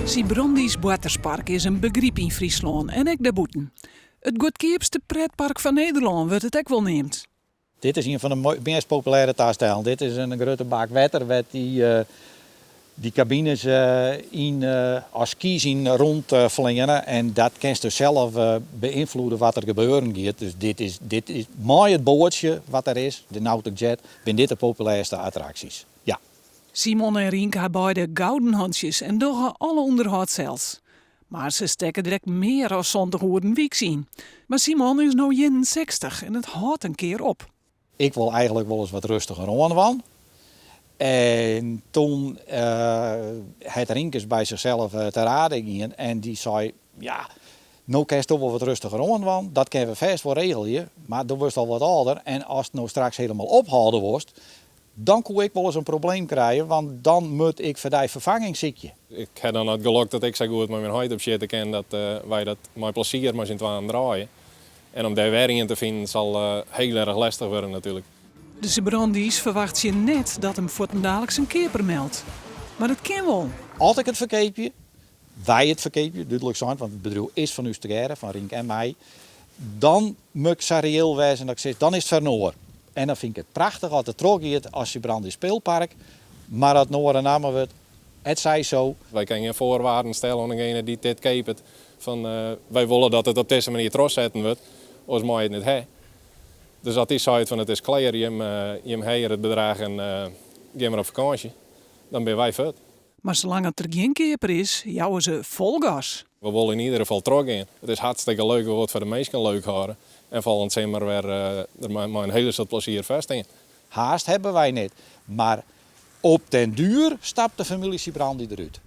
Sybrandy's Boarterspark is in begryp yn Fryslân en ek dêrbûten. It goedkeapste pretpark fan Nederlân wurdt it ek wol neamd. Dit is ien fan de meast populêre tastellen. Dit is in grutte bak wetter wêr't dy kabines yn as skys yn rûn fleane en dat kinst dus sels beynfloede wat der gebeuren giet. Dus dit is mei it boatsje wat der is, de Nautic Jet, binne dit de populêrste attraksjes. Ja. Simon en Rienke ha beide gouden hantsjes en dogge alle ûnderhâld sels. Mar se stekke der ek mear as 70 oeren wyks yn. Mar Simon is no 61 en it hâldt in kear op. Ik wol eigenlik wolris wat rêstiger oan dwaan. En doe hat Rienke by sichsels te rade gien en dy sei: "Ja, no kinst wol wat rêstiger oan dwaan, dat kinne we fêst wol regelje, mar do wurdst al wat âlder en ast no straks hielendal ophâlde wolst, dan koe ik wolris in probleem krije, want dan moat ik foar dy ferfanging sykje." Ik ha dan it gelok dat ik sa goed mei myn heit opsjitte kin dat wy dat mei plezier mei syn twaen draaie. En om dêr wer ien te finen sil hiel erch lestich wurde natuerlik. De Sybrandy's ferwachtsje net dat him fuortendaliks in keaper meldt. Mar it kin wol. As ik it ferkeapje, wy it ferkeapje, dúdlik sein, want it bedriuw is fan ús tegearre, fan Rienk en my, dan moat ik sa reëel wêze dat ik sis, dan is it foar in oar. En dan fyn ik it prachtich as it trochgiet as Sybrandy's Speelpark, mar as it in oare namme wurdt, it sei sa. Wy kinne gjin foarwaarden stelle oan degene dy't dit keapet. Fan wy wolle dat it op dizze manier trochsetten wurdt, oars mei it net ha. Dus as dy seit fan it is klear, jim ha hjir it bedrach en gean mar op fakânsje, dan binne wy fuort. Mar salang't der gjin keaper is, jouwe se fol gas. We wolle yn ieder gefal trochgean. It is hartstikke leuk, we wolle it foar de minsken leuk hâlde. En folgjend simmer wer der mei in hiele soad plezier foar stean. Haast hawwe wy net, mar op den duer stapt de famylje Sybrandy derút.